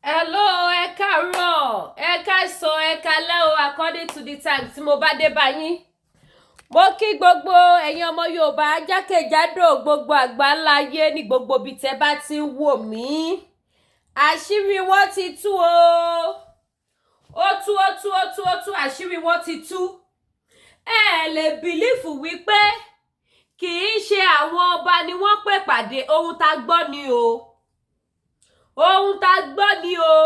Hello, ẹ káàárọ̀, ẹ káàsán, ẹ káalẹ́ o, according to the time tí mo bá dé bá yín. Mo kí gbogbo ẹ̀yin ọmọ Yorùbá jákèjádò gbogbo àgbáńlá ayé ní gbogbo ibi tẹ́ bá ti ń wò mí. Àṣírí wọn ti tú o, ó tú, ó tú, ó tú, ó tú. Àṣírí wọn ti tú. Ẹ lè believe wípé kì í ṣe àwọn ọba ni wọ́n pè pàdé. Ohun tá a gbọ́ ni o, ohun tá a gbọ́ ni o.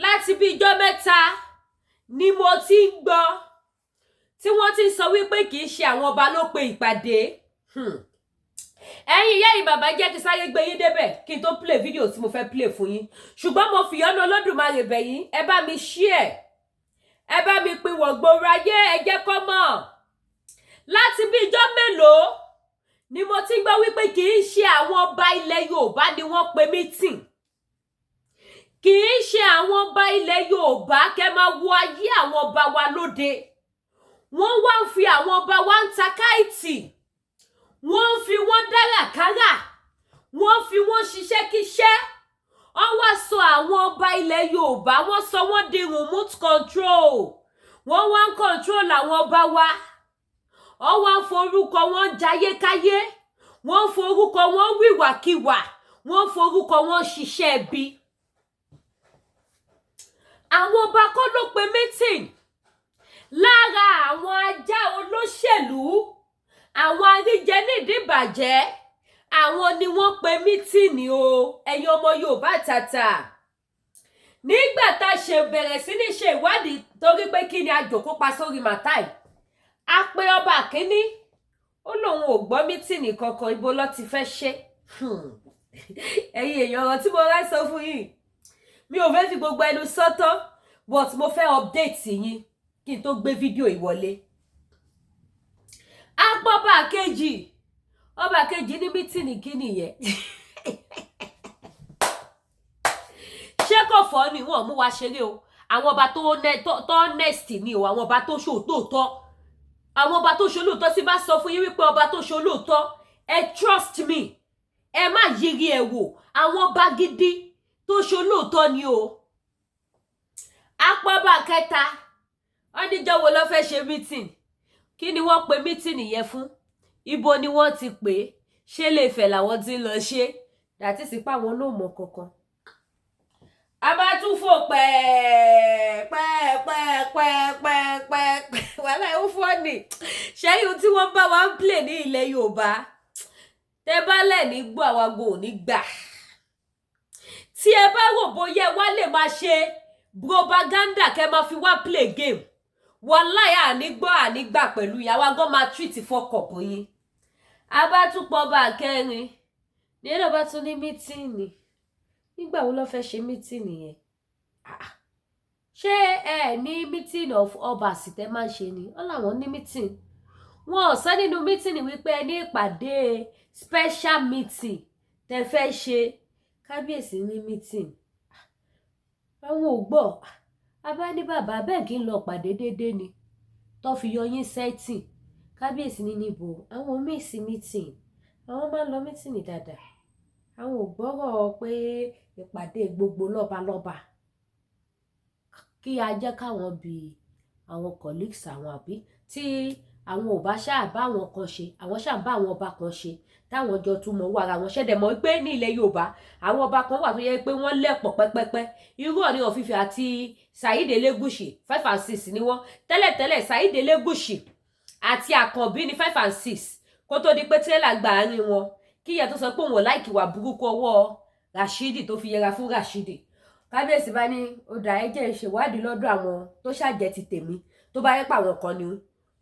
Láti bí ijọ́ 3 ni mo ti ń gbọ́ tí wọ́n ti ń sọ wípé kì í ṣe àwọn ọba ló pe ìpàdé. Ẹ̀yin ìyá yìí, bàbá, jẹ́ kí sáré gbé yín débẹ̀ kí n tó play video tí mo fẹ́ play fún yín. Ṣùgbọ́n mo fìyọ́nú Olódùmarè bẹ̀ yín, ẹ bá mi share, ẹ bá mi pín wọ̀ gbòòrò ayé, ẹ jẹ́ kó mọ̀. Láti bí ijọ́ mélòó ni mo ti ń gbọ́ wípé kì í ṣe àwọn ọba ilẹ̀ Yorùbá ni wọ́n pe meeting, kì í ṣe àwọn ọba ilẹ̀ Yorùbá. Kẹ́ máa wo ayé àwọn ọba wa lóde. Wọ́n wá ń fi àwọn ọba wa ń ta káìtì, wọ́n ń fi wọ́n dárakára, wọ́n ń fi wọ́n ṣiṣẹ́ kíṣẹ́. Wọ́n wá sọ àwọn ọba ilẹ̀ Yorùbá, wọ́n sọ wọ́n di remote control. Wọ́n wá ń control àwọn ọba wa, wọ́n wá ń forúkọ wọn jayékáyé, wọ́n ń forúkọ wọn wíwàkiwà, wọ́n ń forúkọ wọn ṣiṣẹ́ ẹbí. Àwọn ọba kọ́ ló pe meeting. Lára àwọn ajá olóṣèlú, àwọn aríjẹ nídìí ìbàjẹ́, àwọn ni wọ́n pe meeting o. Ẹ̀yin ọmọ Yorùbá tàtà, nígbà tá a ṣe bẹ̀rẹ̀ sí ní ṣe ìwádìí, torí pé kí ni a jòkó pa sórí màtáì, a pe ọba kínní, ó lóun ò gbọ́ meeting kankan. Ibo ló ti fẹ́ ṣe? Ẹ̀yin èèyàn, ọ̀rọ̀ tí mo rẹ́ sọ fún yín, mi ò fẹ́ fi gbogbo ẹnu sọ́tọ̀, but mo fẹ́ update yín kí n tó gbé fídíò ìwọlé. Apọ́ba kejì, ọba kejì ní meeting kí nìyẹn? Ṣé kò fọ́ ni? Wọ́n mú wa ṣeré o. Àwọn ọba tó honest ni o, àwọn ọba tó ṣòótọ́, àwọn ọba tó ṣolóòótọ́. Tí bá sọ fún yín wípé ọba tó ṣolóòótọ́, ẹ trust me, ẹ má yiri ẹ wò. Àwọn ọba gidi tó ṣolóòótọ́ ni o. Apọ́ba kẹta, wọ́n níjọ́ wo ló fẹ́ ṣe meeting? Kí ni wọ́n pe meeting yẹn fún? Ibo ni wọ́n ti pè é? Ṣé lè fẹ̀ làwọn ti ń lọ ṣe dàtí sí pé àwọn náà mọ̀ kankan? A máa tún fò pẹ́ẹ́pẹ́ẹ́pẹ́ẹ́pẹ́ẹ́pẹ́. Wàhálà ẹ̀ ń fọ́ ni ṣẹ́yìn tí wọ́n bá wa ń play ní ilẹ̀ Yorùbá. Tẹ́ bá lẹ̀ ní gbọ́, àwa go ò ní gbà. Tí ẹ bá rò bóyá ẹ wá lè máa ṣe propaganda, kẹ́ máa fi wá play game, wàláì, àní gbọ́, àní gbà pẹ̀lú ìyàwó agán máa treat fọkàn yín. A bá tún pọ̀ bá kẹrin ní ẹ̀rọ bá tún ní meeting. Nígbà wo ló fẹ́ ṣe meeting yẹn? Ṣé ẹ ní meeting of obas tẹ́ máa ń ṣe ni? Wọ́n làwọn ní meeting. Wọn ò sọ nínú meeting wípé ẹ ní ìpàdé special meeting tẹ́ fẹ́ ṣe. Kábíyèsí ní meeting, àwọn ò gbọ́. A bá ní bàbá bẹ́ẹ̀ kí n lọ pàdé déédéé ni tó fi yọ yín sẹ́tìn. Kábíyèsí ní níbo, àwọn ò miss meeting, àwọn máa ń lọ meeting dáadáa, àwọn ò gbọ́rọ̀ pé ìpàdé gbogbo lọ́balọ́ba. Kí a jẹ́ káwọn bi àwọn colleagues àwọn, àbí tí àwọn ò bá ṣáà bá àwọn kan ṣe, àwọn ṣáà bá àwọn ọba kan ṣe táwọn jọ tún mọ̀ wọ ara wọn. Ṣẹ̀dẹ̀ mọ̀ pé ní ilẹ̀ Yorùbá, àwọn ọba kan wà tó yẹ pé wọ́n lẹ̀pọ̀ pẹ́pẹ́pẹ́. Irú Ọọ̀ni of Ifẹ̀ àti Saheed Elegushi, 5 and 6 ni wọ́n tẹ́lẹ̀tẹ́lẹ̀. Saheed Elegushi àti Àkànbí ní 5 and 6, kó tó di pé tírélà gba àárín wọn, kí ìyá tó sọ pé òun ò like ìwà burúkú ọwọ́ Rashidi, tó fi yẹra fún Rashidi. Kábíyèsí bá ní ó dà, ẹ jẹ́ ìṣèwádìí lọ́dọ̀ àwọn tó ṣàjẹ́ ti tèmi. Tó bá yẹ pé àwọn kan ni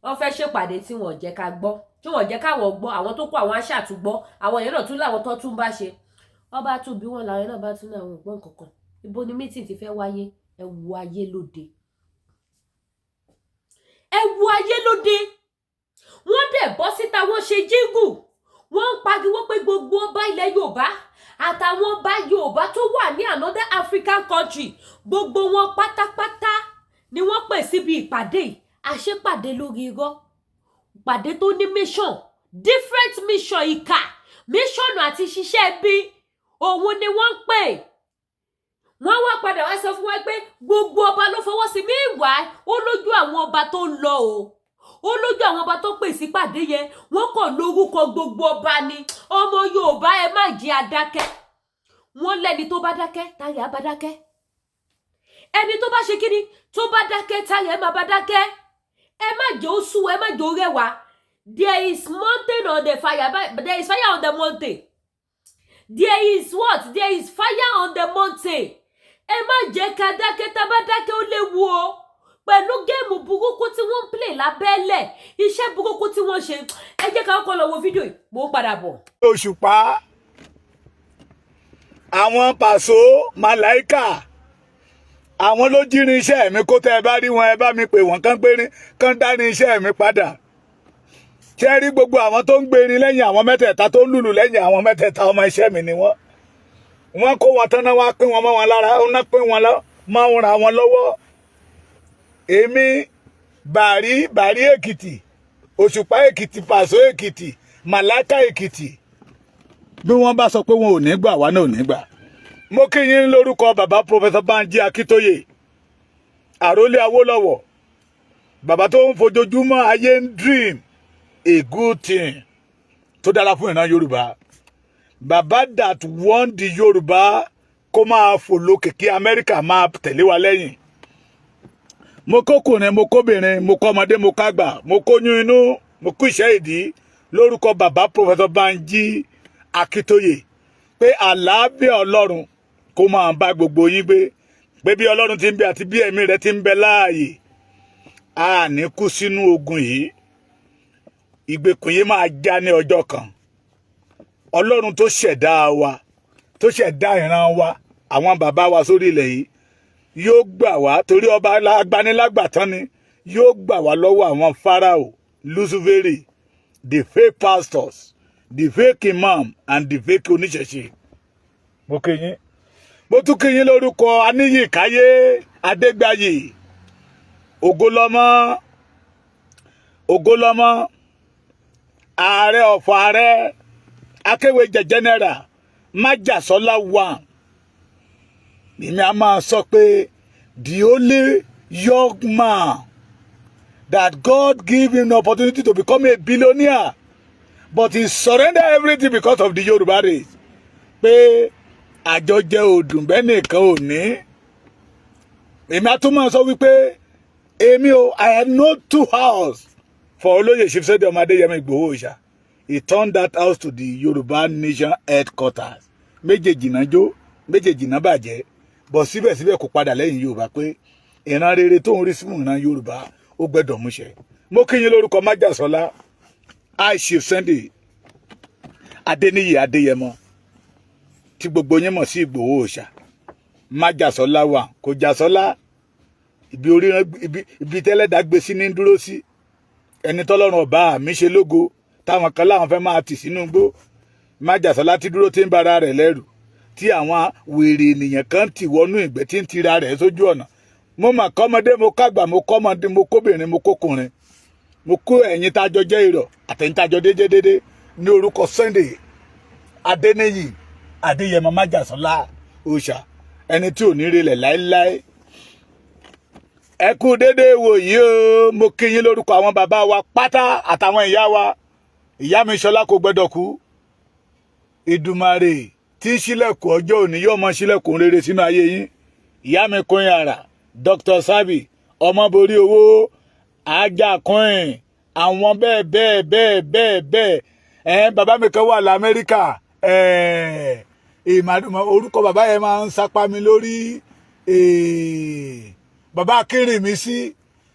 wọ́n fẹ́ ṣèpàdé tí wọ́n jẹ́ ká gbọ́, tí wọ́n jẹ́ káwọn gbọ́, àwọn tó kó àwọn aṣàtúgbọ́, àwọn yẹn náà tún láwọn tó tún bá ṣe. Wọ́n bá tún bí wọ́n làwọn náà bá tún ní àwọn ògbọ́n kankan. Ibo ni meeting ti fẹ́ wáyé? Ẹ wo ayé lóde, ẹ wo ayé lóde. Wọ́n dẹ̀ bọ́ síta, wọ́n ṣe jíngù, wọ́n ń pariwo pé gbogbo ọba ilẹ̀ Yorùbá àtàwọn ọba Yorùbá tó wà ní another African country, gbogbo wọn pátápátá ni wọ́n pè síbi ìpàdé yìí. Àṣepàdé lórí irọ́, ìpàdé tó ní mission, different mission, ìkà mission àti ṣiṣẹ́ bí òun ni wọ́n ń pè. Wọ́n wá padà wá sọ fún wa pé gbogbo ọba ló fọwọ́ sí. Meanwhile, ó lójú àwọn ọba tó ń lọ o, ó lójú àwọn ọba tó pè sí pàdé yẹn. Wọ́n kàn lórúkọ gbogbo ọba ni. Ọmọ Yorùbá, ẹ má jẹ́ adákẹ́. Wọ́n lẹ́ni tó bá dákẹ́, táyà bá dákẹ́. Ẹni tó bá ṣe kíni, tó bá dákẹ́, táyà ẹ má bá dákẹ́. Ẹ má jẹ́ ó sú, ẹ má jẹ́ ó rẹwà. There is mountain on the fire. There is fire on the mountain. There is what? There is fire on the mountain. Ẹ má jẹ́ ká dákẹ́. Tá bá dákẹ́, ó léwu o. Pẹ̀lú game burúkú tí wọ́n ń play lábẹ́lẹ̀, iṣẹ́ burúkú tí wọ́n ṣe. Ẹ jẹ́ ká kọ́kọ́ lọ wo fídíò yìí, mò ń padà bọ̀. Òṣùpá, àwọn Pàṣọ Màláìkà, àwọn ló jírin iṣẹ́ mi kó. Tẹ́ ẹ bá rí wọn, ẹ bá mi pè wọ́n, kán gbérin, kán dání iṣẹ́ mi padà. Ṣé rí gbogbo àwọn tó ń gbérin lẹ́yìn àwọn mẹ́tẹ̀ẹ̀ta, tó ń lùlù lẹ́yìn àwọn mẹ́tẹ̀ẹ̀ta, ọmọ iṣẹ́ mi ni wọ́n. Wọ́n kó wọn tán náà, wá pín wọn mọ́ wọn lára, wọ́n pín wọn mọ́ ra wọn lọ́wọ́. Èmi Bàrí, Bàrí Èkìtì, Òṣùpá Èkìtì, Pàṣọ Èkìtì, Màláìkà Èkìtì, bí wọ́n bá sọ pé wọn ò ní gbà, wá náà ò ní gbà. Mo kí yín lórúkọ bàbá Professor Banji Akíntóyè, àrólé Awólọ́wọ̀, bàbá tó ń fojoojúmọ́ ayé ń dream a good thing tó dára fún ìran Yorùbá, bàbá that want the Yorùbá kó máa fò lókè, kí Amẹ́ríkà máa tẹ̀lé wa lẹ́yìn. Mo kókùnrin, mo kóbìnrin, mo kọ́mọdé, mo kágbà, mo kóyún inú, mo kú ìṣẹ́ ìdí lórúkọ bàbá Professor Banji Akíntóyè pé àlàáfíà Ọlọ́run kó máa bá gbogbo yín gbé, pé bí Ọlọ́run ti ń bẹ àti bí ẹ̀mí rẹ̀ ti ń bẹ láàyè, a ní kú sínú ogun yìí. Ìgbèkùn yìí máa já ní ọjọ́ kan. Ọlọ́run tó ṣẹ̀dá wa, tó ṣẹ̀dá ìran wa, àwọn bàbá wa sórí ilẹ̀ yìí, yóò gbà wá, torí ọba agbanilágbàtán ni. Yóò gbà wá lọ́wọ́ àwọn Pharaoh, Luciferi, the fake pastors, the fake imam and the fake oníṣẹ̀ṣe. Mo kí yín, mo tún kí yín lórúkọ Aníyìkáyé Adégbáyé Ògólọ́mọ, Ògólọ́mọ, ààrẹ ọ̀fọ̀, ààrẹ akéwèjẹ general Májàsọ́lá one. Èmi a máa sọ pé the only young man that God give him the opportunity to become a billionaire, but he surrender everything because of the Yorùbá race, pé àjọjẹ òdùn bẹ́ẹ̀ nìkan ò ní. Èmi a tún máa sọ wípé èmi o, I have no two house for Olóyè Chief Sunday ọmọ Adéyẹmọ Ìgbòho Òòṣà. He turned that house to the Yorùbá Nation headquarters. Méjèèjì náà jó, méjèèjì náà bàjẹ́ bọ̀, síbẹ̀síbẹ̀ kò padà lẹ́yìn Yorùbá, pé ìran rere tó ń rí sínú ìran Yorùbá, ó gbẹ́dọ̀ múṣẹ. Mo kí yín lórúkọ Májàsọ́lá, I Chief Sunday Adéníyì Adéyẹmọ, tí gbogbo yín mọ̀ sí Ìgbòho Òòṣà. Májàsọ́lá wà kò jàsọ́lá, ibi orí ibi tẹ́lẹ̀dá gbé sí ní dúró sí. Ẹni tọ́lọ́run ọba mi ṣe lógo, táwọn kan láwọn fẹ́ máa tì sínú igbó. Májàsọ́lá tí dúró, tí ń bara rẹ̀ lẹ́rù, tí àwọn wèrè ènìyàn kan tì wọnú ìgbẹ́, tí ń tira rẹ̀ sójú ọ̀nà. Mo mà kọ́mọdé, mo kágbà, mo kọ́mọdé, mo kóbìnrin, mo kókùnrin, mo kó ẹ̀yin tájọ jẹ́ ìrọ̀ àtẹ̀yin tájọ déédéé déédéé ní orúkọ Sunday Adéníyì Adéyẹmọ Májàsọ́lá Òòṣà, ẹni tí ò ní relẹ̀ láéláé. Ẹ kú déédéé wò yìí o. Mo kí yín lórúkọ àwọn bàbá wa pátá àtàwọn ìyá wa. Ìyá mi Ṣọlá kò gbọdọ̀ kú. Ìdùmarè tí ń ṣílẹ̀kùn ọjọ́ òní yóò mọ ṣílẹ̀kùn rere sínú ayé yín. Ìyá mi kún yàrá, Dr. Sabi ọmọborí owó ajá kún, àwọn bẹ́ẹ̀ bẹ́ẹ̀ bẹ́ẹ̀ bẹ́ẹ̀ bẹ́ẹ̀. Ẹ̀ bàbá mi kan wà lamẹ́ríkà, ẹ̀ orúkọ bàbá yẹn máa ń sápá mi lórí, bàbá akínrìn sí.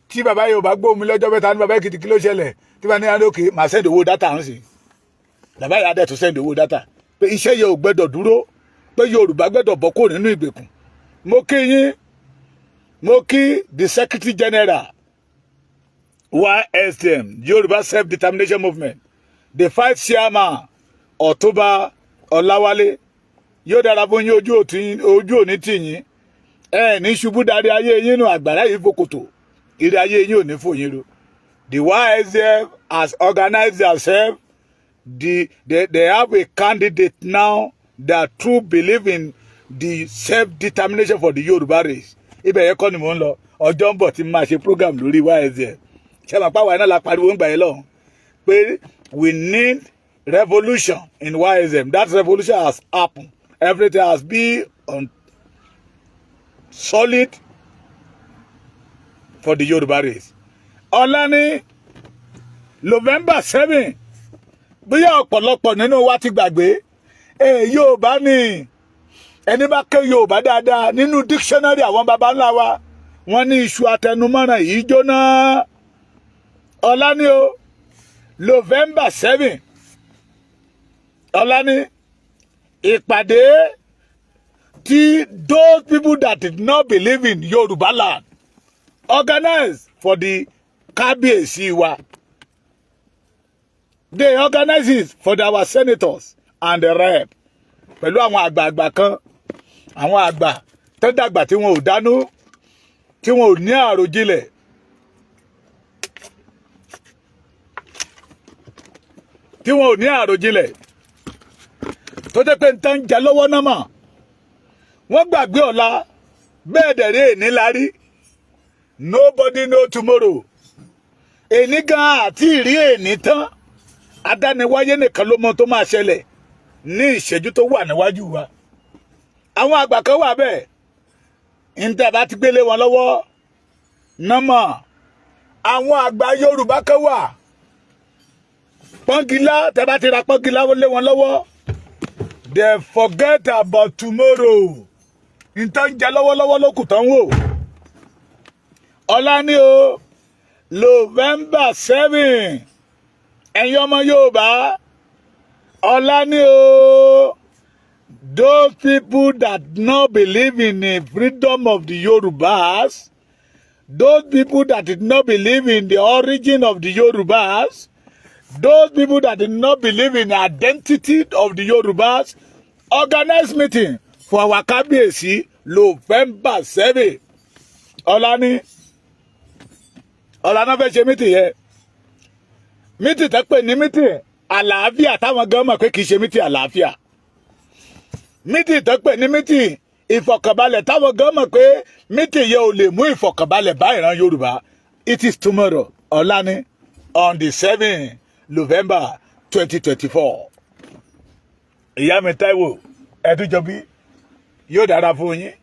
Tí bàbá yóò bá gbóhùn mi lọ́jọ́ mẹ́ta, ní bàbá Èkìtì, kí ló ṣẹlẹ̀? Tí bá ní adókè, màá send owó data ń sìn. Bàbá yà á dẹ̀ tún send owó data pé iṣẹ́ yẹn ò gbẹ́dọ̀ dúró, pé Yorùbá gbẹ́dọ̀ bọ́ kó nínú ìgbèkùn. Mo kí yín, mo kí the secretary general YSDM, Yorùbá Self-Determination Movement, the five chairman, Ọ̀túnba Ọláwálé. Yóò dára fún yín, ojú òní tì yín, ẹ ní ṣubú darí ayé yín nù. Àgbàrá yìí fòkòtò ire ayé yín ò ní fò yín ro. The YSDM has organized themselves. They have a candidate now that true believe in the self-determination for the Yorùbá race. Ibẹ̀ yẹn kọ́ ni mò ń lọ. Ọjọ́ ń bọ̀ tí máa ṣe program lórí YSDM. Ṣé màá pàwọn iná la pariwo ń gbà yẹn lọ́hùn pé we need revolution in YSM. That revolution has happened. Everything has been on solid for the Yorùbá race. Ọ̀la ní November 7. Bóyá ọ̀pọ̀lọpọ̀ nínú wa ti gbàgbé ee Yorùbá ni. Ẹni bá ké Yorùbá dáadáa nínú dictionary, àwọn baba ńlá wa, wọ́n ní iṣu atẹnumọ́ràn yìí jóná. Ọ̀la ní o, November 7, ọ̀la ní ìpàdé tí those people that did not believe in Yorùbá land organize for the kábíyèsí wa. They organize it for our senators and the rep, pẹ̀lú àwọn àgbààgbà kan, àwọn àgbà tó dàgbà tí wọn ò dánú, tí wọn ò ní àròjinlẹ̀, tí wọn ò ní àròjinlẹ̀, tó jẹ́ pé ń tán jẹ lọ́wọ́ náà mọ̀. Wọ́n gbàgbé ọ̀la. Bẹ́ẹ̀ dẹ̀ rí, èní la rí. Nobody know tomorrow. Èní gan àti ìrí èní tán, adániwáyé nìkan ló mọ tó máa ṣẹlẹ̀ ní ìṣẹ́jú tó wà níwájú wa. Àwọn àgbà kan wà bẹ́ẹ̀, níta bá ti gbélé wọn lọ́wọ́ nọ́mọ̀. Àwọn àgbà Yorùbá kan wà, pọ́ngilá, tẹ́ bá ti ra pọ́ngilá lé wọn lọ́wọ́, they forget about tomorrow. Nǹkan ń jẹ lọ́wọ́lọ́wọ́ ló kù tán wò. Ọ̀la ni o, November 7. Ẹ̀yin ọmọ Yorùbá, ọ̀la ni o. Those people that not believe in the freedom of the Yorubas, those people that did not believe in the origin of the Yorubas, those people that did not believe in the identity of the Yorubas, organize meeting for our kábíyèsí November 7. Ọ̀la ni, ọ̀la náà fẹ́ ṣe meeting yẹn. Meeting tẹ́ pè ní meeting àlàáfíà, táwọn gan mọ̀ pé kì í ṣe meeting àlàáfíà. Meeting tẹ́ pè ní meeting ìfọ̀kànbalẹ̀, táwọn gan mọ̀ pé meeting yẹn ò lè mú ìfọ̀kànbalẹ̀ bá ìran Yorùbá. It is tomorrow, ọ̀la ni, on the 7 November 2024. Ìyá mi Táíwò Ẹdúnjọbí, yóò dára fún yín.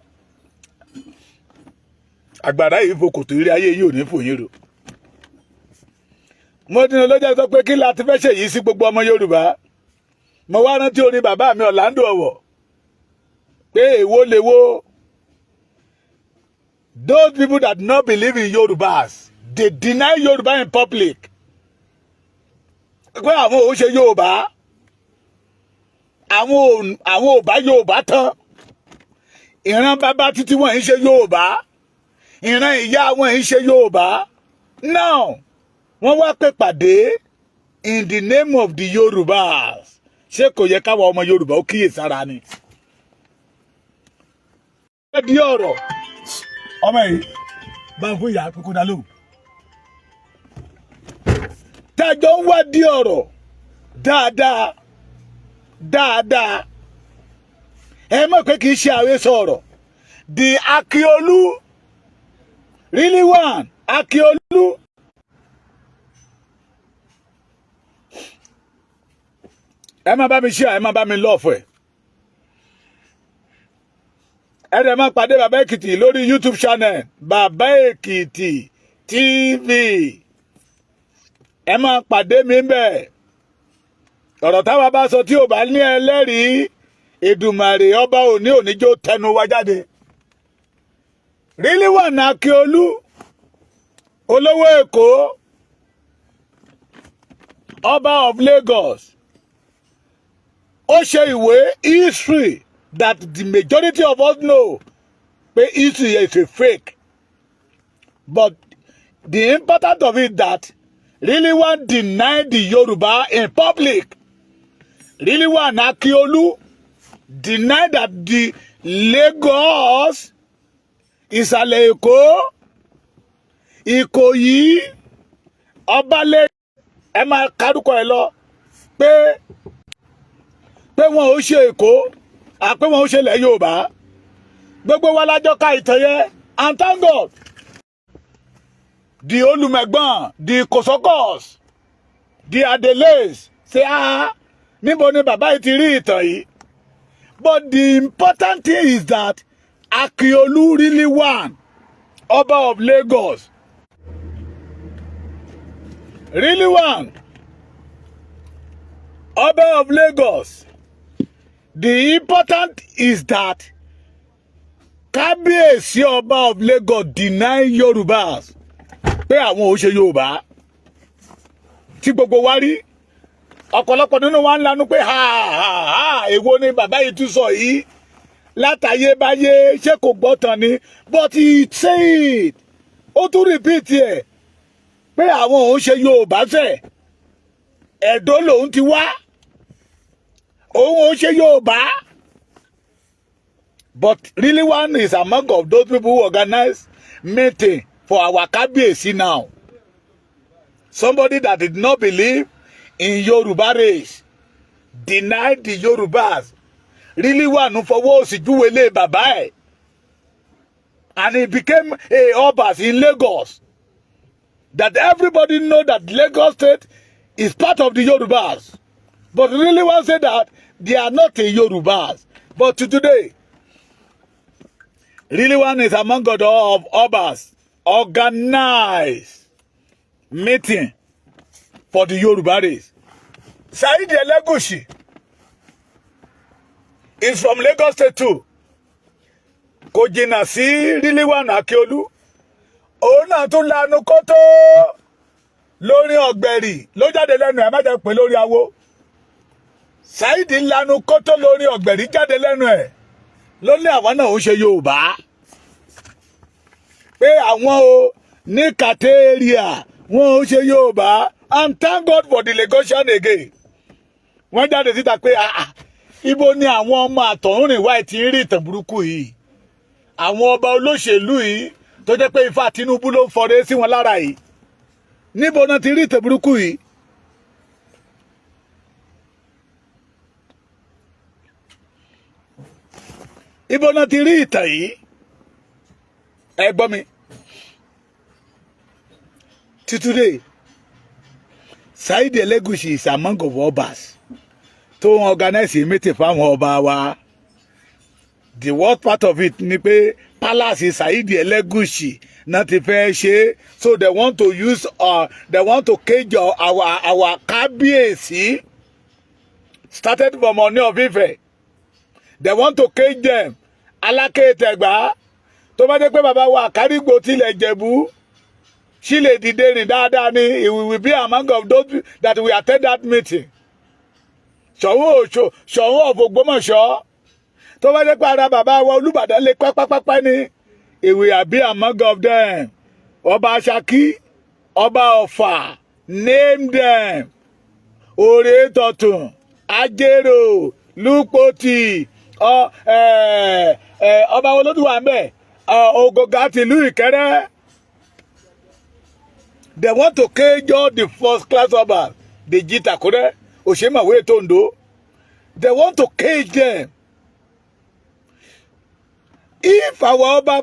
Àgbàrá yìí fokòtò eré ayé yìí ò ní fò yín ro. Mo dín olójà sọ pé kí la ti fẹ́ ṣe yìí sí gbogbo ọmọ Yorùbá. Mo wá rántí orin bàbá mi Orlando Ọ̀wọ̀ pé èwo lèwo. Those people that not believe in Yorubas, they deny Yorùbá in public pé àwọn ò ṣe Yorùbá, àwọn ò bá Yorùbá tán. Ìran bàbá títí wọn ń ṣe Yorùbá, ìran ìyá wọn ń ṣe Yorùbá. Now wọ́n wá pè pàdé in the name of the Yorùbás. Ṣé kò yẹ káwa ọmọ Yorùbá ó kíyè sára ni? Ẹ di ọ̀rọ̀ ọmọ yìí bá ń fún ìyá kókó dá lóhùn. Tẹ́jọ́ ń wá di ọ̀rọ̀ dáadáa dáadáa, ẹ mọ̀ pé kì í ṣe àhesọ ọ̀rọ̀. The Akiolu, really one Akiolu, ẹ má bá mi share, ẹ má bá mi love ẹ. Ẹ dẹ̀ máa pàdé Bàbá Èkìtì lórí YouTube channel, Bàbá Èkìtì TV. Ẹ máa pàdé mi bẹ́ẹ̀. Ọ̀rọ̀ táwa bá sọ tí ò bá ní ẹlẹ́rìí, Èdùmàrè ọba òní òníjó tẹnu wa jáde. Rilwan Akiolu, olówó Èkó, ọba of Lagos, ó ṣe ìwé history that the majority of us know pé history is a fake, but the important of it that Rilwan deny the Yoruba in public. Rilwan Akiolu deny that the Lagos, Ìsàlẹ̀ Èkó, Ìkòyí, Ọbalẹ̀, ẹ máa kárúkọ ẹ lọ, pé wọn ò ṣe Èkó, àpé wọn ò ṣe ilẹ̀ Yorùbá. Gbogbo wa lájọ ka ìtàn yẹn, and thank God, the Olùmẹ̀gbọ́n, the Kòsọ́kọ́s, the Adeles say, "Ah, níbo ni bàbá yìí ti rí ìtàn yìí?" But the important thing is that Akiolu really won Ọba of Lagos, really won Ọba of Lagos. The important is that Kábíyèsí Ọba of Lagos deny Yorùbás, pé àwọn ò ṣe Yorùbá, tí gbogbo wa rí. Ọ̀pọ̀lọpọ̀ nínú wa ń lanu pé, "Ha ha ha, èwo ni bàbá yìí tún sọ yìí látayébáyé? Ṣé kò gbọ́ tán ni?" But he say it, ó tún repeat ẹ̀ pé àwọn òun ṣe Yorùbá fẹ̀, Ẹ̀dó lòun ti wá, òun ò ṣe Yorùbá. But really, one is among of those people who organize meeting for our Kábíyèsí now, somebody that did not believe in Yoruba race, denied the Yorubas. Really one fọwọ́ òsì júwe lé bàbá ẹ̀, and he became a Obas in Lagos, that everybody know that Lagos State is part of the Yorubas. But really one say that they are not a Yorubas. But to today, really one is among the of Obas organize meeting for the Yoruba race. Saheed Elegushi is from Lagos State too. Kò jìnnà sí Rilwan Akiolu. Òun náà tún lanu kó tó lórí ọ̀gbẹ̀rì ló jáde lẹ́nu ẹ̀, má jẹ́ pé lórí awo. Saheed lanu kó tó lórí ọ̀gbẹ̀rì jáde lẹ́nu ẹ̀, ló ní àwọn náà ń ṣe Yorùbá, pé àwọn o ní kàtẹ́ríà wọn ò ṣe Yorùbá. And thank God for the Lagosian again, wọ́n jáde síta pé, "Ah ah, ibo ni àwọn ọmọ àtọ̀húnrìnwá ti ń rí ìtàn burúkú yìí?" Àwọn ọba olóṣèlú yìí tó jẹ́ pé ifá Tinubu ló ń fọre sí wọn lára yìí, níbo náà ti rí ìtàn burúkú yìí? Ibo náà ti rí ìtàn yìí? Ẹ gbọ́ mi. Till today, Saheed Elegushi is among of obas tó ń organize meeting fáwọn ọba wa. The worst part of it ni pé palace Saheed Elegushi náà ti fẹ́ ṣe. So they want to use they want to cage our kábíyèsí, started from Ọọ̀ni of Ife. They want to cage them. Aláké Tẹ̀gbá, tó bá jẹ́ pé bàbá wa Àkárìgbò tilẹ̀ Jẹ̀bú ṣí lè dìde rìn dáadáa ni, he will be among of those that will attend that meeting. Ṣọ̀ún Òṣò, Ṣọ̀ún of Ògbómọ̀ṣọ́, tó bá jẹ́ pé ara bàbá wa Olúbàdàn lè pápápápá ni, he will be among of them. Ọba Ṣakí, Ọba Ọ̀fà, name them, Òrè Tọ̀tún, Ajérò, Lúpọ̀tì, ọba wo ló tún wà ń bẹ̀, Ògògà tìlú Ìkẹrẹ́. They want to cage all the first class obas, Dèjì tÀkúrẹ́, Òṣèmàwé tÒǹdó. They want to cage them. If our Ọba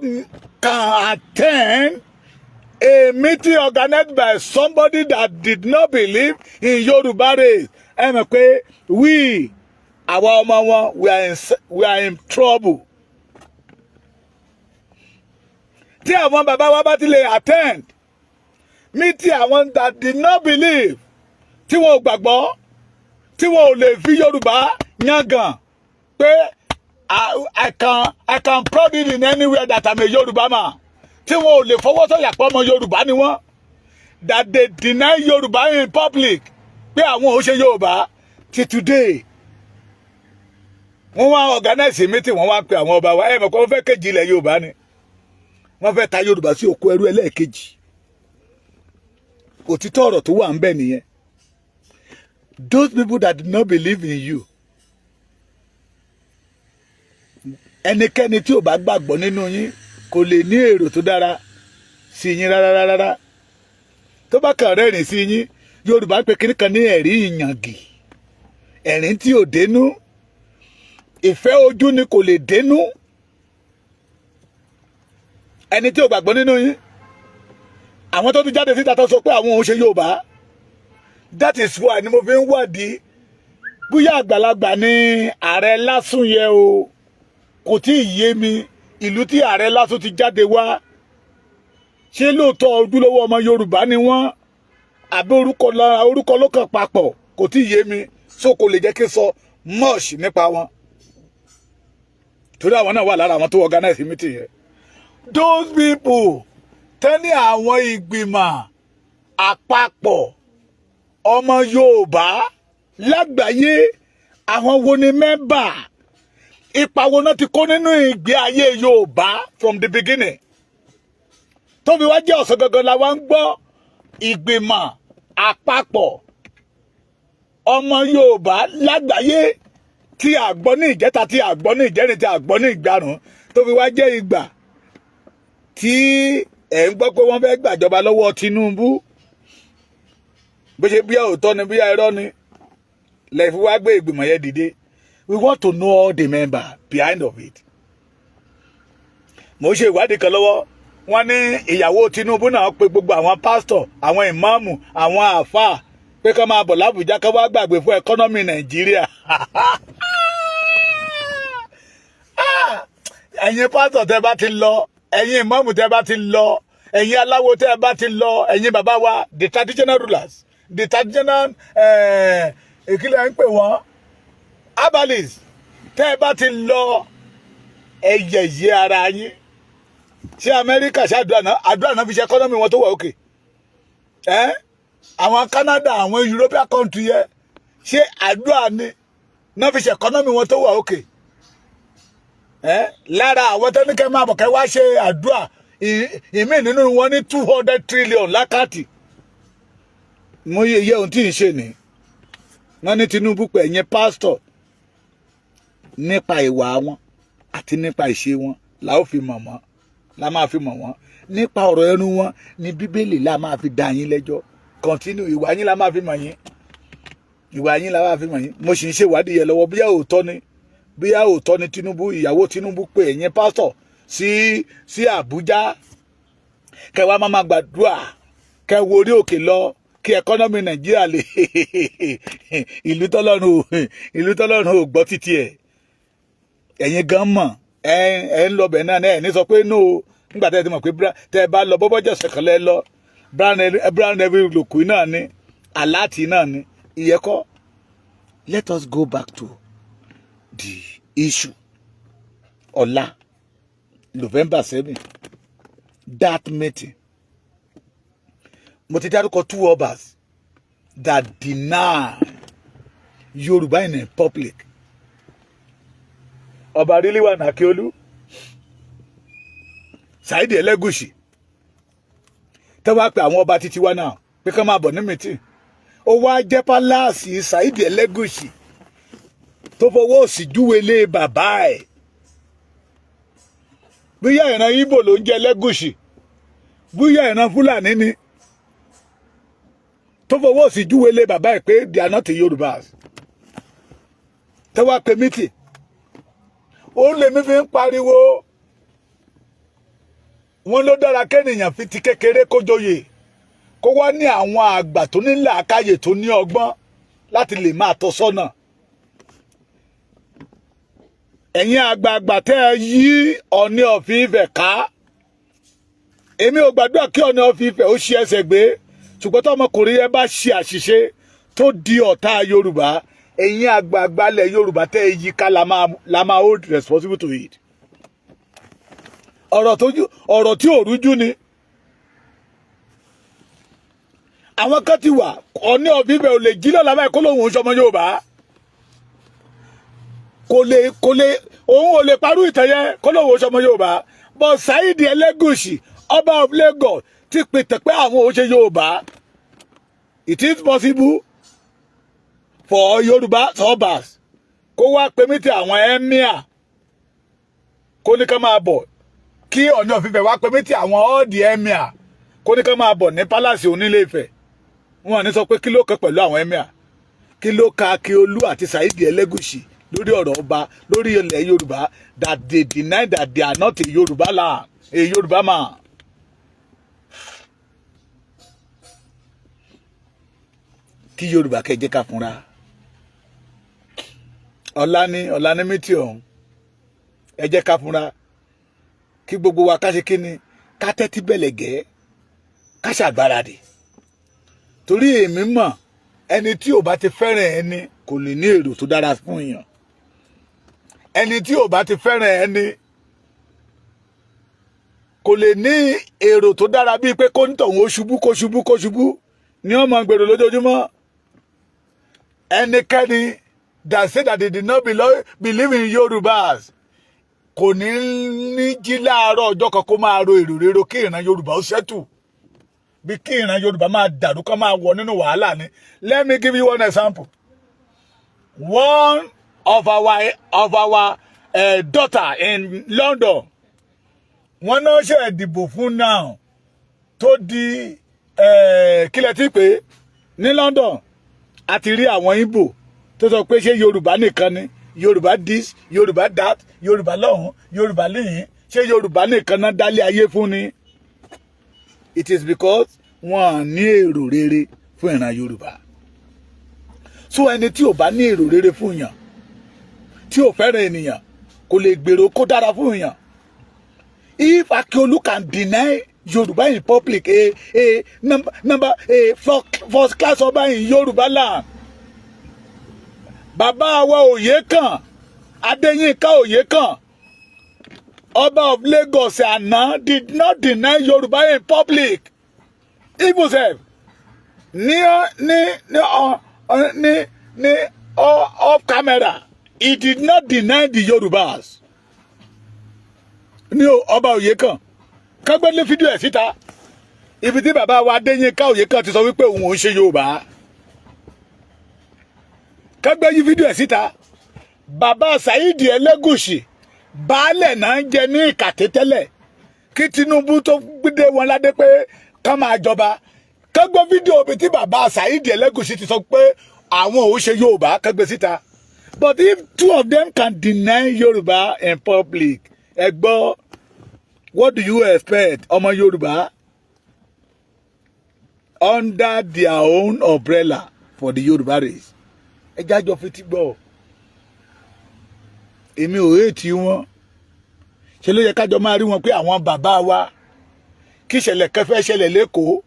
can attend a meeting organized by somebody that did not believe in Yoruba race, ẹ mọ̀ pé we, àwa ọmọ wọn, we are in trouble. Tí àwọn bàbá wa bá ti lè attend meeting àwọn that did not believe, tí wọn ò gbàgbọ́, tí wọn ò lè fi Yorùbá yangàn pé I can proud it in anywhere that I'm a Yorùbá man, tí wọn ò lè fọwọ́ sọ̀yà pé ọmọ Yorùbá ni wọ́n, that they deny Yorùbá in public, pé àwọn ò ṣe Yorùbá, till today wọ́n wá organize meeting, wọ́n wá pe àwọn ọba wa. Ẹ mọ̀ pé wọ́n fẹ́ kéjì ilẹ̀ Yorùbá ni, wọ́n fẹ́ ta Yorùbá sí oko ẹrú ẹlẹ́ẹ̀kejì. Òtítọ́ ọ̀rọ̀ tó wà ń bẹ̀ nìyẹn. Those people that did not believe in you, ẹnikẹ́ni tí ò bá gbàgbọ́ nínú yín kò lè ní èrò tó dára sí yín rárá rárá. Tó bá kàn rẹ́rìn sí yín, Yorùbá pé kíní kan ní ẹ̀rí ìyàngì, ẹ̀rín tí ò dénú, ìfẹ́ ojú ni, kò lè dénú. Ẹni tí ò gbàgbọ́ nínú yín, àwọn tó ti jáde síta tó sọ pé àwọn òun ṣe Yorùbá, that is why ni mo fi ń wádìí bóyá àgbàlagbà ní ààrẹ lásùn yẹ o. Kò tí ì yé mi ìlú tí ààrẹ lásùn ti jáde wá. Ṣé lóòótọ́ ojúlówó ọmọ Yorùbá ni wọ́n, àbí orúkọ lára orúkọ ló kàn papọ̀? Kò tí ì yé mi, so kò lè jẹ́ kí n sọ much nípa wọn, torí àwọn náà wà lára àwọn tó organize meeting yẹn. Those people tẹ́ni àwọn ìgbìmọ̀ àpapọ̀ ọmọ Yorùbá lágbàáyé, àwọn wo ni member? Ipa wo náà ti kó nínú ìgbé ayé Yorùbá from the beginning tó fi wá jẹ́ ọ̀sán gangan la wá ń gbọ́ ìgbìmọ̀ àpapọ̀ ọmọ Yorùbá lágbàáyé, tí a gbọ́ ní ìjẹta, tí a gbọ́ ní ìjẹrin, tí a gbọ́ ní ìgbàrún, tó fi wá jẹ́ ìgbà tí ẹ̀ ń gbọ́ pé wọ́n fẹ́ gbàjọba lọ́wọ́ Tinubu? Bó ṣe bíyà òótọ́ ni, bíyà irọ́ ni, lẹ fi wá gbé ìgbìmọ̀ yẹn dìde. We want to know all the members behind of it. Mo ṣe ìwádìí kan lọ́wọ́. Wọ́n ní ìyàwó Tinubu náà pe gbogbo àwọn pásítọ̀, àwọn ìmáàmù, àwọn àáfàá pé ká máa bọ̀ lábùjá, ká wá gbàgbé fún economy Nàìjíríà. Ẹ̀yin pásítọ̀ tẹ́ bá ti lọ, ẹ̀yin ìmáàmù tẹ́ bá ti lọ, ẹ̀yin aláwo tẹ́ bá ti lọ, ẹ̀yin bàbá wa, the traditional rulers, the traditional, ìkílẹ̀ ń pè wọ́n, herbalist, tẹ́ bá ti lọ, ẹ yẹ̀yẹ́ ara yín. Ṣé Amẹ́ríkà ṣe àdúrà náà, àdúrà náà fi ṣe economy wọn tó wà òkè ẹ́? Àwọn Canada, àwọn European country yẹ, ṣé àdúrà ni náà fi ṣe economy wọn tó wà òkè ẹ́? Lára àwọn tó ní kẹ́ máa bọ̀, kẹ́ wá ṣe àdúrà, ìmí nínú wọn ní 200 trillion l'account. Mo yẹ iye ohun tí ń ṣe ni wọ́n ní Tinubu pé ẹ̀yin pásítọ̀, nípa ìwà wọn àti nípa ìṣe wọn la ó fi mọ̀ wọ́n, la máa fi mọ̀ wọ́n. Nípa ọ̀rọ̀ ẹnu wọn ní Bíbélì la máa fi dá yín lẹ́jọ́. Continue, ìwà yín la máa fi mọ̀ yín, ìwà yín la máa fi mọ̀ yín. Mo sì ń ṣèwádìí yẹn lọ́wọ́, bóyá òótọ́ ni, bóyá òótọ́ ni Tinubu, ìyàwó Tinubu pé ẹ̀yin pásítọ̀ sí Àbújá, kẹwàá máa gbàdúrà, kẹ wo orí òkè lọ, kí economy Nàìjíríà lè ìlú tọ́lọ́run ò gbọ́ títí ẹ̀. Ẹ̀yin gan mọ̀, ẹ ń lọ bẹ̀ náà, ẹ ní sọ pé no. Nígbà tẹ́ ẹ ti mọ̀ pé tẹ́ ẹ bá lọ bọ́bọ́jọ́ sẹ̀kàn lẹ́ lọ, brown envelope náà ni, alert náà ni, ìyẹn kọ́. Let us go back to the issue. Ọ̀la, November 7, that meeting, mo ti dárúkọ two obas that deny Yorùbá in a public: Ọba Rilwan Akiolu, Saheed Elegushi. Tẹ́ wá pé àwọn ọba títí wá náà pé ká máa bọ̀ ní meeting, ó wá jẹ́ palace Saheed Elegushi tó fọwọ́ òsì júwe lé bàbá ẹ̀. Bóyá ìran Ìgbò ló ń jẹ́ Elegushi, bóyá ìran Fúlàní ni, tó fọwọ́ òsì júwe lé bàbá ẹ̀ pé they are not Yorùbás. Tẹ́ wá pé meeting, ó lèmi fi ń pariwo. Wọn ló dára kẹ́nìyàn fi ti kékeré kó joyè, kó wá ní àwọn àgbà tó ní làákàyè, tó ní ọgbọ́n láti lè máa tọ́ sọ́nà. Ẹ̀yin àgbààgbà tẹ́ ẹ yí Ọọ̀ni of Ifẹ̀ ká, èmi ò gbàdúrà kí Ọọ̀ni of Ifẹ̀ ó ṣe ẹsẹ̀ gbé, ṣùgbọ́n tó ọmọkùnrin yẹn bá ṣe àṣìṣe tó di ọ̀tá Yorùbá, ẹ̀yin àgbààgbà ilẹ̀ Yorùbá tẹ́ ẹ yí ká la máa hold responsible to it. Ọ̀rọ̀ tí ò rújú ni. Àwọn kan ti wà, Ọọ̀ni of Ifẹ̀ ò lè jí lọ́la báyìí kó lóun ń ṣọmọ Yorùbá. Kò lè, òun ò lè parú ìtàn yẹn kó lóun ń ṣọmọ Yorùbá, but Saheed Elegushi, ọba of Lagos, ti pètè pé àwọn ò ṣe Yorùbá. It is possible for Yorùbá obas kó wá pè mí ti àwọn emir, kó ní ká máa bọ̀, kí Ọọ̀ni of Ifẹ̀ wá pè mí ti àwọn all the emir, kó ní ká máa bọ̀ ní palace onílé Ifẹ̀. Wọn ní sọ pé kí ló kàn pẹ̀lú àwọn emir, kí ló ka Akíolú àti Saheed Elegushi lórí ọ̀rọ̀ ọba lórí ilẹ̀ Yorùbá, that they deny that they are not a Yorùbá land. a Yorùbá man. Kí Yorùbá kẹjẹ ká fúnra. Ọ̀la ni, ọ̀la ní mítì ọ̀hún. Ẹ jẹ́ ká fúnra, kí gbogbo wa ká ṣe kí ni, ká tẹ́tí bẹ̀lẹ̀ gẹ́, ká ṣàgbáradì, torí èmi mọ̀, ẹni tí ò bá ti fẹ́ràn ẹni kò lè ní èrò tó dára fún èèyàn. Ẹni tí ò bá ti fẹ́ràn ẹni kò lè ní èrò tó dára, bíi pé kó ń tọ̀hún ó ṣubú, kó ṣubú, kó ṣubú ní ọmọ gbèrò lójoojúmọ́. Ẹnikẹ́ni that say that they did not believe in Yorubas kò ní ní jí láàárọ̀ ọjọ́ kan kó máa ro èrò rero kí ìran Yorùbá ó ṣẹ́tù, bí kí ìran Yorùbá máa dàrú, kó máa wọ nínú wàhálà ni. Let me give you one example. One of our daughter in London, wọ́n náà ṣe ìdìbò fún now tó di kílẹ̀ tí pé ní London. A ti rí àwọn Ìgbò tó sọ pé ṣé Yorùbá nìkan ni, Yorùbá this, Yorùbá that, Yorùbá lọ́hùn, Yorùbá lẹ́yìn, ṣé Yorùbá nìkan náà dálé ayé fún ni? It is because wọ́n ní èrò rere fún ìran Yorùbá. So ẹni tí ò bá ní èrò rere fún yàn, tí ò fẹ́ràn ènìyàn, kò lè gbèrò kó dára fún yàn. If Akiolu can deny Yorùbá in public, a number a first class ọba in Yorùbá land, bàbá wa Òyekàn, Adéyínká Òyekàn, ọba of Lagos àná, did not deny Yorùbá in public, even sef ní off camera, he did not deny the Yorùbás. Ní ọba Òyekàn, kágbélé fídíò ẹ̀ síta, ibi tí bàbá wa Adéyínká Òyekàn ti sọ wípé òun ò ń ṣe Yorùbá, kágbé yí fídíò ẹ̀ síta. Bàbá Saheed Ẹlẹ́gùṣì, baálẹ̀ náà ń jẹ ní Ìkàtẹ́ tẹ́lẹ̀ kí Tinubu tó gbé wọn ládé pé ká máa jọba. Kágbé fídíò ibi tí bàbá Saheed Ẹlẹ́gùṣì ti sọ pé àwọn ò ṣe Yorùbá, kágbé síta. But if two of them can deny Yorùbá in public, ẹ gbọ́, what do you expect ọmọ Yorùbá under their own umbrella for the Yorùbá race? Ẹ jájọ fetí gbọ́. Èmi ò hate wọn. Ṣe ló yẹ kájọ máa rí wọn pé àwọn bàbá wa, kí ìṣẹ̀lẹ̀ kẹfẹ́ ṣẹlẹ̀ lẹ́kọ̀ọ́,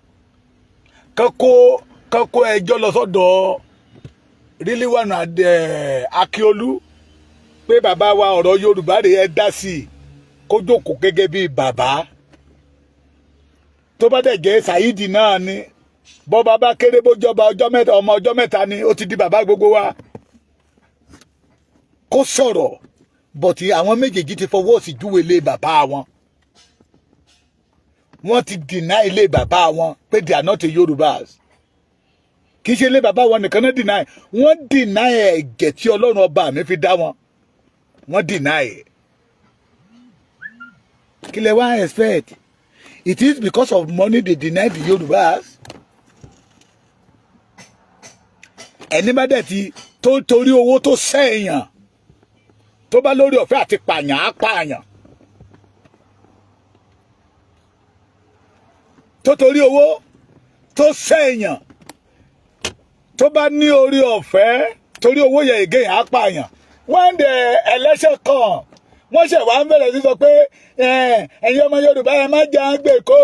kán kó ẹjọ́ lọ sọ́dọ̀ Rilwan Akíolú pé bàbá wa, ọ̀rọ̀ Yorùbá rèé, ẹ dá sí i, kó jókòó gẹ́gẹ́ bí bàbá. Tó bá dẹ̀ jẹ́ Saheed náà ni, bọ́ba bá kéré, bó jọba ọjọ́ mẹ́ta, ọmọ ọjọ́ mẹ́ta ni, ó ti di bàbá gbogbo wa, kó sọ̀rọ̀. But àwọn méjèèjì ti fọwọ́ sí júwe ilé bàbá wọn. Wọ́n ti deny ilé bàbá wọn pé they are not a Yorùbás. Kì í ṣe ilé bàbá wọn nìkan náà deny, wọ́n deny ẹ̀jẹ̀ tí Ọlọ́run ọba mi fi dá wọn. Wọ́n deny ẹ̀. Kí lẹ wá expect? It is because of money they deny the Yorùbás. Ẹni bá dẹ̀ ti tó torí owó tó sẹ́yìn, tó bá lórí ọ̀fẹ́ àti pààyàn, á pààyàn. Tó torí owó tó sẹ́yìn, tó bá ní orí ọ̀fẹ́ torí owó yẹn again, á pààyàn. When the election come, wọ́n ṣẹ̀ wá ń bẹ̀rẹ̀ sí sọ pé ẹ̀yin ọmọ Yorùbá, ẹ má jẹ́ gbèkó,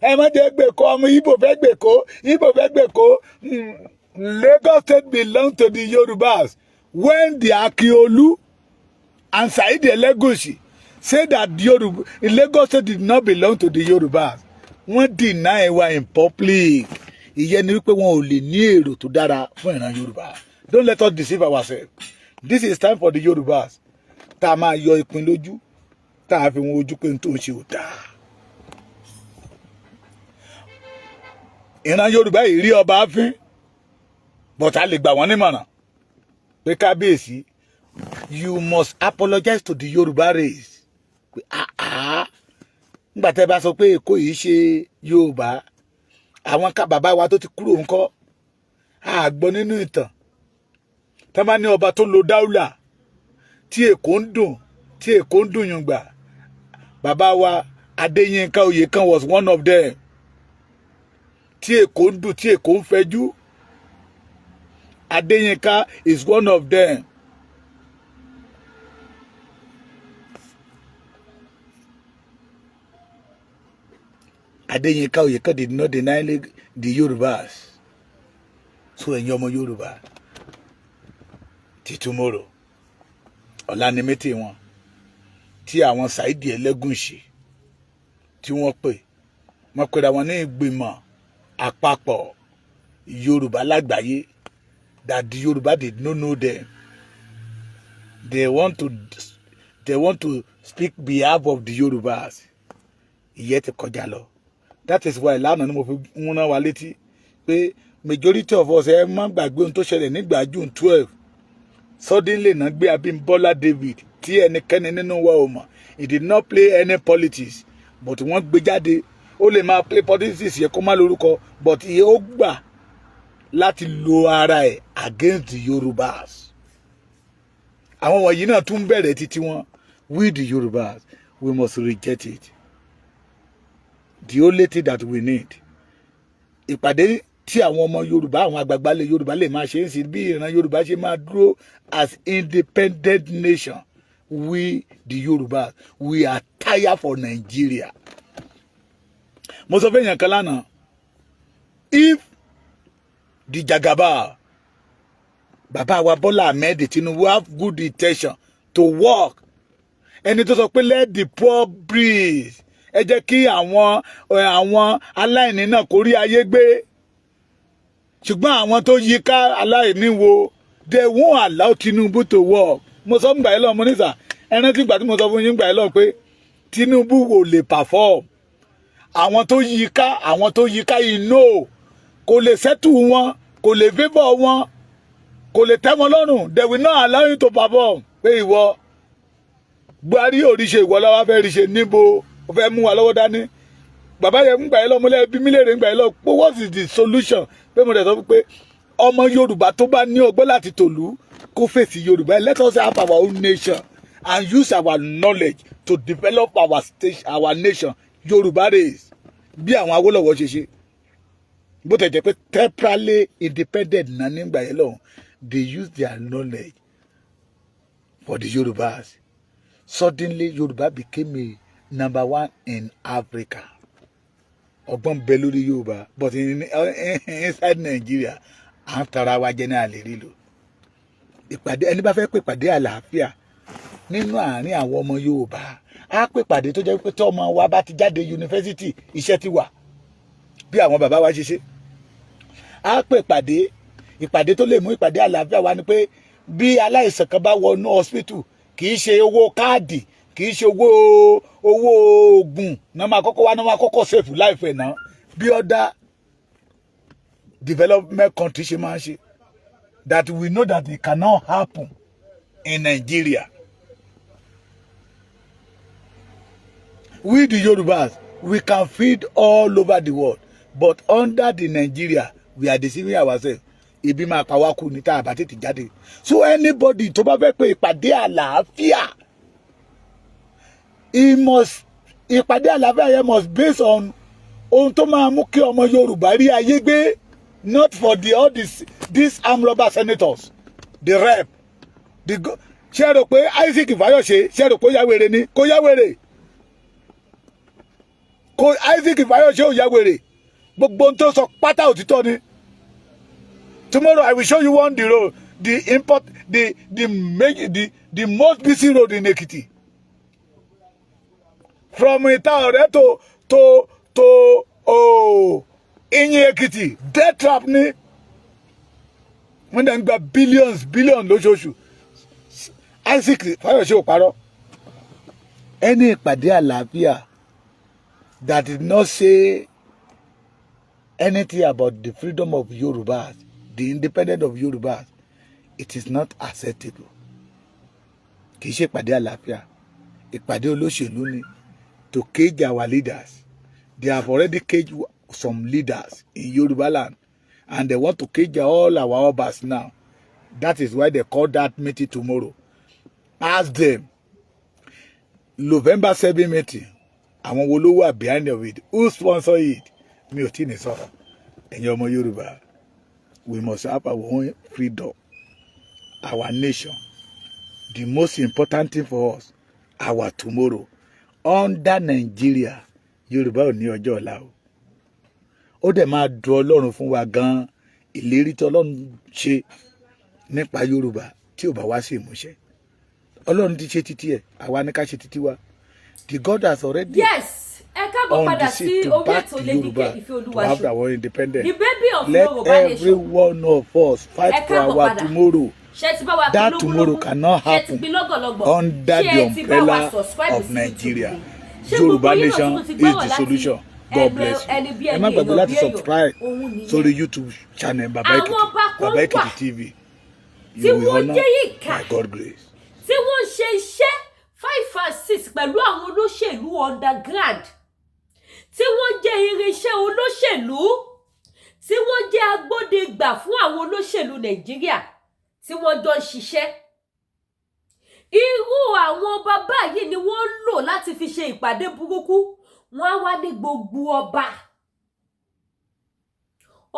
ẹ má jẹ́ gbèkó, ọmọ Ìgbò fẹ́ gbèkó, Ìgbò fẹ́ gbèkó. Lagos State belong to the Yorubas. When the Akiolu and Saheed Elegushi say that Yoruba, Lagos State did not belong to the Yorubas, wọ́n deny wa in public. Ìyẹn ni wípé wọn ò lè ní èrò tó dára fún ìran Yorùbá. Don't let us deceive ourselves. This is time for the Yorubas tá a máa yọ ìpín lójú, tá a fi wọn ojú pé n tó ń ṣe ò dáa. Ìran Yorùbá yìí rí ọba fín, but a lè gbà wọ́n nímọ̀ràn pé kábíyèsí, you must apologize to the Yorùbá race, pé ah ah, nígbà tẹ́ bá sọ pé Èkó yìí ṣe Yorùbá, àwọn ká bàbá wa tó ti kúrò ńkọ́? A gbọ́ nínú ìtàn tá bá ní ọba tó lo dáúlà tí Èkó ń dùn, tí Èkó ń dùn yùngbà, bàbá wa Adéyínká Oyèkán was one of them. Tí Èkó ń dùn, tí Èkó ń fẹjú, Adéyínká is one of them. Adéyínká Oyèkán did not deny the Yorubas. So ẹ̀yin ọmọ Yorùbá, ti tomorrow, ọ̀la ni meeting wọn tí àwọn Saidi Ẹlẹ́gùṣì tí wọ́n pè, wọ́n pera wọn ní ìgbìmọ̀ àpapọ̀ Yorùbá lágbàáyé, that the Yorùbá did not know them. They want to speak behalf of the Yorùbás. Ìyẹn ti kọjá lọ. That is why lánàá ni mo fi ń rán wa létí pé majority of us, ẹ má gbàgbé ohun tó ṣẹlẹ̀ nígbà June 12. Suddenly náà gbé Abímbọ́lá David, tí ẹnikẹ́ni nínú wa ò mọ̀. He did not play any politics, but wọ́n gbé jáde. Ó lè máa play politics yẹ kó má lórúkọ, but iye ó gbà láti lo ara ẹ̀ against the Yorubas. Àwọn wọ̀nyí náà tún bẹ̀rẹ̀ títí wọn. We the Yorubas, we must reject it. The only thing that we need, ìpàdé tí àwọn ọmọ Yorùbá, àwọn àgbààgbà lè Yorùbá lè máa ṣe ń sìn bí ìran Yorùbá ṣe máa dúró as independent nation. We the Yorùbá, we are tired for Nigeria. Mo sọ fún èèyàn kan lánàá, if the Jagaba, bàbá wa Bọ́lá Ahmed Tinubu, have good intention to work, ẹni tó sọ pé let the poor breathe, ẹ jẹ́ kí àwọn aláìní náà kó rí ayé gbé, ṣùgbọ́n àwọn tó yí ká aláìní wo, they won't allow Tinubu to work. Mo sọ ń gbà yín lọ, mo ní sà, ẹ rántí ìgbà tí mo sọ fún yín gbà yín lọ pé Tinubu ò lè perform. Àwọn tó yí ká, àwọn tó yí ká yìí, no, kò lè settle wọn, kò lè favour wọn, kò lè tẹ́ wọn lọ́rùn. They will not allow you to perform. Pé ìwọ Buhari ò rí ṣe, ìwọ lọ́wọ́ fẹ́ rí ṣe níbo? Ó fẹ́ mú wa lọ́wọ́ dání. Bàbá yẹn ń gbà yín lọ, mo lẹ́ bí mílíọ̀nù ń gbà yín lọ pé what is the solution? Pé mo dẹ̀ sọ pé ọmọ Yorùbá tó bá ní ọgbọ́n láti tòlú kó fèsì Yorùbá. Let us have our own nation and use our knowledge to develop our state, our nation, Yorùbá race, bí àwọn Awólọ́wọ̀ ṣe ṣe. Bó tẹ̀ jẹ́ pé temporarily independent náà nígbà yẹn lọ́hùn, they use their knowledge for the Yorùbás. Suddenly Yorùbá became a number one in Africa. Ọgbọ́n bẹ lórí Yorùbá, but inside Nigeria, à ń tara wa jẹ ní àlè rílo. Ìpàdé, ẹni bá fẹ́ pè pàdé àlàáfíà nínú àárín àwọn ọmọ Yorùbá, á pè pàdé tó jẹ́ pé tí ọmọ wa bá ti jáde yunifásitì, iṣẹ́ ti wà, bí àwọn bàbá wa ṣe ṣe. Á pè pàdé, ìpàdé tó lè mú ìpàdé àlàáfíà wa ni pé bí aláìsàn kan bá wọnú hospital, kì í ṣe owó káàdì, kì í ṣe owó oògùn náà máa kọ́kọ́ wá, náà máa kọ́kọ́ save life ẹ̀ náà, bí other development country ṣe máa ń ṣe, that we know that it cannot happen in Nigeria. We the Yorubas, we can feed all over the world, but under the Nigeria, we are deceiving ourselves. Ibi máa pa wá kú ní tá a bá tètè jáde. So anybody tó bá fẹ́ pé ìpàdé àlàáfíà, he must, ìpàdé àlàáfíà yẹn must base on ohun tó máa mú kí ọmọ Yorùbá rí ayé gbé, not for the all these armed robber senators, the rep, the go. Ṣé ẹ rò pé Isaac Fayose, ṣé ẹ rò pé ó yá wèrè ni? Kó yá wèrè kó. Isaac Fayose ò yá wèrè. Gbogbo ohun tó sọ pátá, òtítọ́ ni. Tomorrow I will show you one, the road, the import, the major, the most busy road in Ekiti, from Ita-Ore to oh, Iyin Ekiti. Death trap ni. Wọ́n dẹ̀ ń gba billions, billions lóṣooṣù. Isaac Fayose ò parọ́. Ẹni ìpàdé àlàáfíà that did not say anything about the freedom of Yorubas, the independence of Yorubas, it is not acceptable. Kì í ṣe ìpàdé àlàáfíà, ìpàdé olóṣèlú ni, to cage our leaders. They have already caged some leaders in Yoruba land, and they want to cage all our obas now. That is why they call that meeting tomorrow. Ask them, November 7 meeting, Àwọn wo ló wà behind of it? Who sponsor it? Mi ò tí ì ní sọ̀rọ̀. Ẹ̀yin ọmọ Yorùbá, we must have our own freedom, our nation. The most important thing for us, our tomorrow. Under Nigeria, Yorùbá ò ní ọjọ́ ọ̀la o. Ó dẹ̀ máa dùn Ọlọ́run fún wa gan-an, ìlérí tí Ọlọ́run ṣe nípa Yorùbá tí ò bá wá sí ìmúṣẹ. Ọlọ́run ti ṣe títí ẹ̀, àwa ní ká ṣe títí wa. The God has already Yes, ẹ káàbọ̀ padà sí orí ètò Lady K Ìfẹ́ Olúwa to have our independence. The baby of Let Yorùbá every nation. one of us fight for our tomorrow. That tomorrow cannot happen under the umbrella of Nigeria. Yorùbá nation is the solution. God bless you. Ẹ má gbàgbé láti subscribe sórí YouTube channel Baba Ekiti, Baba Ekiti TV. You will honour by God grace. Tí wọ́n ṣe iṣẹ́ five and six pẹ̀lú àwọn olóṣèlú underground, tí wọ́n jẹ́ irinṣẹ́ olóṣèlú, tí wọ́n jẹ́ agbódegbà fún àwọn olóṣèlú Nàìjíríà tí wọ́n jọ ń ṣiṣẹ́, irú àwọn bàbá yìí ni wọ́n ń lò láti fi ṣe ìpàdé burúkú. Wọ́n á wá ní gbogbo ọba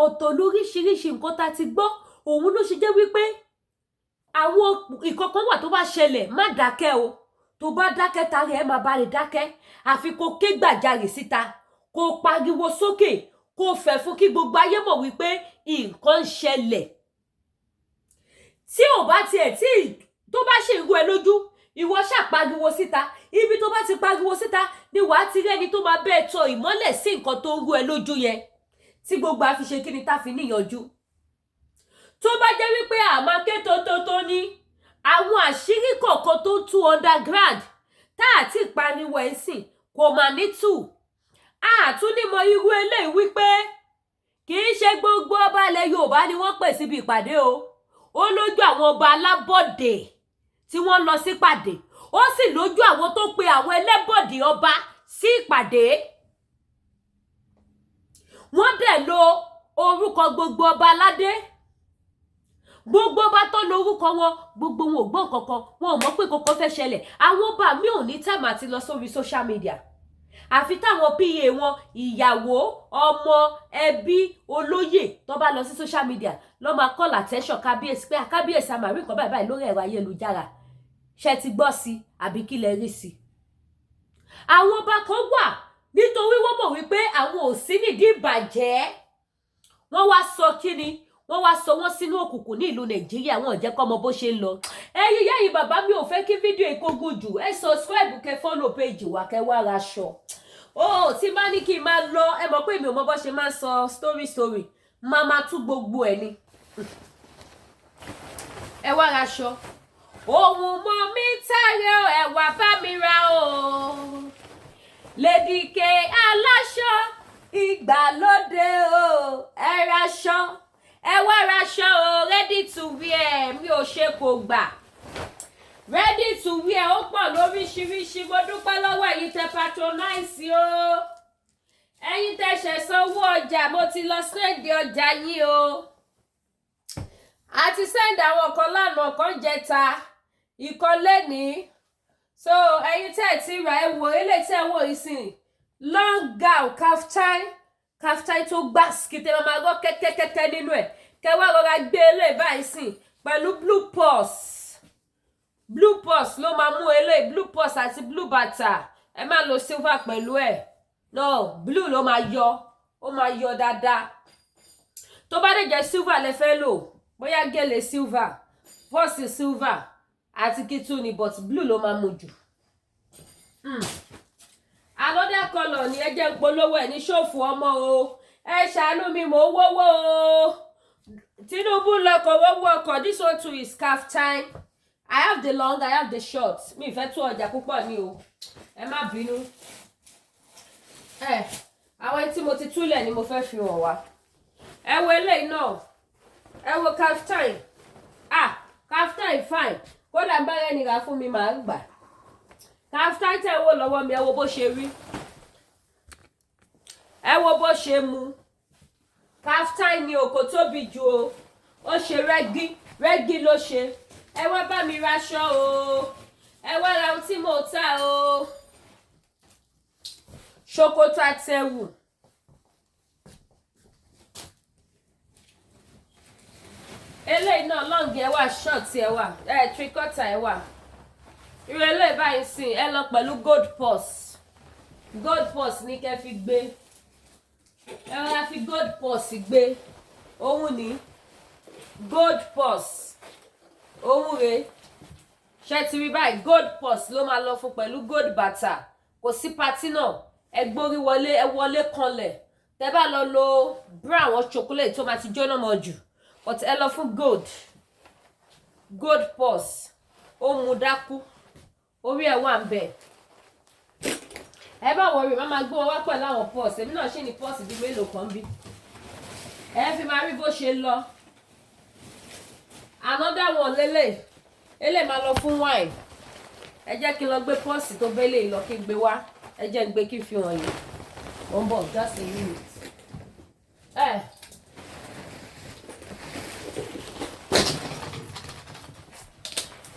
ọ̀tọ̀ lóríṣiríṣi nǹkan tá a ti gbọ́. Òun ló ṣe jẹ́ wípé àwọn ìkọ̀kan wà tó bá ṣẹlẹ̀, má dákẹ́ o. Tó bá dákẹ́, tari ẹ̀ máa bá lè dákẹ́. Àfi kó ké gbàjarè síta, kó pariwo sókè, kó fẹ́ fún kí gbogbo ayé mọ̀ wípé nǹkan ń ṣẹlẹ̀. Tí ò bá tiẹ̀ tí tó bá ṣe irú ẹ lójú, ìwọ ṣàpariwo síta. Ibi tó bá ti pariwo síta ni wàá ti rẹ́ni tó máa bẹ́ẹ̀ tọ ìmọ́lẹ̀ sí nǹkan tó ń rú ẹ lójú yẹn, tí gbogbo àfi ṣe kíni tá fi níyanjú. Tó bá jẹ́ wípé àmọ́ ké tótótó ní àwọn àṣírí kọ̀ọ̀kan tó ń tú underground tá àti pariwo ẹ̀ sìn, kò mà ní tù àtúnímọ̀ irú eléyìí wípé kì í ṣe gbogbo ọba ilẹ̀ Yorùbá ni wọ́n pè síbi ìpàdé o. Ó lójú àwọn ọba alábọ̀dé tí wọ́n lọ sípàdé, ó sì lójú àwọn tó pe àwọn ẹlẹ́bọ̀dé ọba sí ìpàdé. Wọ́n dẹ̀ lo orúkọ gbogbo ọba aládé, gbogbo ọba tó lo orúkọ wọn, gbogbo wọn ò gbọ́ kankan, wọn ò mọ̀ pé kankan fẹ́ ṣẹlẹ̀. Àwọn ọba mi ò ní time àti lọ sórí social media, àfi táwọn PA wọn, ìyàwó, ọmọ, ẹbí, olóyè tó bá lọ sí social media lọ́ máa call attention kábíyèsí pé, "Kábíyèsí, a máa rí nǹkan báyìí báyìí lórí ẹ̀rọ ayélujára, ṣe ti gbọ́ sí àbí kí lẹ rí sí?" Àwọn ọba kan wà, nítorí wọ́n mọ̀ wípé àwọn ò sí nídìí ìbàjẹ́, wọ́n wá sọ kíni, wọ́n wá sọ wọ́n sínú òkùnkùn ní ìlú Nàìjíríà. Wọn ò jẹ́ kọ́ mọ bó ṣe ń lọ. Ẹ̀yin ìyá yìí, bàbá mi, ò fẹ́ kí fídíò ìkógun jù. Ẹ subscribe, kẹ́ follow page wa, kẹ́ wá ra aṣọ ó. Tí bá ní kí n máa lọ, ẹ mọ̀ pé mi ò mọ bó ṣe máa ń sọ story story, máa máa tú gbogbo ẹ̀ ni. Ẹ wá ra aṣọ òun mọ mi tẹ́rẹ̀, ẹ wá bá mi ra o. Lady K aláṣọ ìgbàlódé o, ẹ raṣọ, ẹ wá raṣọ o. Ready to wear, mi ò ṣe kò gbà. Ready to wear ó pọ̀ lóríṣiríṣi. Mo dúpẹ́ lọ́wọ́ ẹ̀yin tẹ patronize o, ẹ̀yin tẹ ṣẹ̀ sanwó ọjà. Mo ti lọ send ọjà yín o. A ti send àwọn kan lánàá, kan jẹta, ìkan lẹ́nìí. So ẹ̀yin tẹ́ ẹ̀ ti rà, ẹ wò eléyìí tẹ́ ẹ wò ìsìn, long gown, kaftan, kaftan tó gbà kìtẹ́, máa gbọ́ kẹ́kẹ́kẹ́kẹ́ nínú ẹ̀. Kẹ́ wá rọra gbé eléyìí báyìí sìn pẹ̀lú blue purse. Blue purse ló máa mú eléyìí, blue purse àti blue bàtà. Ẹ má lo silver pẹ̀lú ẹ̀, no, blue ló máa yọ, ó máa yọ dáadáa. Tó bá dẹ̀ jẹ́ silver lẹ fẹ́ lò, bóyá gèlè silver, purse silver àti kìtù ni, but blue ló máa mú jù. Another colour ni. Ẹ jẹ́ ń polówó ẹ̀ ní ṣòfò ọmọ o. Ẹ ṣàánú mi, mò ń wówó o. Tinubu lọkọ̀ wọ́wọ́ ọkọ̀. This one too is kaftan. I have the long, I have the short. Mi ì fẹ́ tú ọjà púpọ̀ ni o, ẹ má bínú. Ẹ àwọn tí mo ti túlẹ̀ ni mo fẹ́ fi hàn wá. Ẹ wo eléyìí náà, ẹ wo kaftan. Ah, kaftan fine. Kódà bá rẹ́ni rà fún mi, màá gbà. Kaftan tẹ̀ wò lọ́wọ́ mi, ẹ wo bó ṣe rí, ẹ wo bó ṣe mu. Kaftan ni o, kò tóbi jù o, ó ṣe rẹ́gí rẹ́gí ló ṣe. Ẹ wá bá mi raṣọ o, ẹ wá ra ohun tí mo tà o. Ṣòkòtò àtẹ̀wù. Eléyìí náà, long ẹ wà, short ẹ wà, ẹ three quarter ẹ wà. Irú eléyìí báyìí sìn, ẹ lọ pẹ̀lú gold purse. Gold purse ní kẹ́ fi gbé. Ẹ wá fi gold purse gbé. Òun ní gold purse, òun rèé. Ṣé ti rí báyìí? Gold purse ló máa lọ fún pẹ̀lú gold bàtà. Kò sí party náà, ẹ gbórí wọlé, ẹ wọlé kanlẹ̀. Tẹ bá lọ lo brown or chocolate, tó máa ti jóná mọ́ jù, but ẹ lọ fún gold, gold purse. Ó mú dákú, orí ẹ̀ wà ń bẹ̀. Ẹ bá worry, má máa gbé wọn wá pẹ̀lú àwọn purse. Èmi náà ṣì ní purse bíi mélòó kan bí ẹ fi máa rí bó ṣe lọ. Another one lélẹ̀, eléyìí máa lọ fún wine. Ẹ jẹ́ kí n lọ gbé purse tó bẹ́lẹ̀ lọ, kí n gbé wá. Ẹ jẹ́ n gbé kí n fi hàn yín. Ó ń bọ̀, just a minute. Ẹ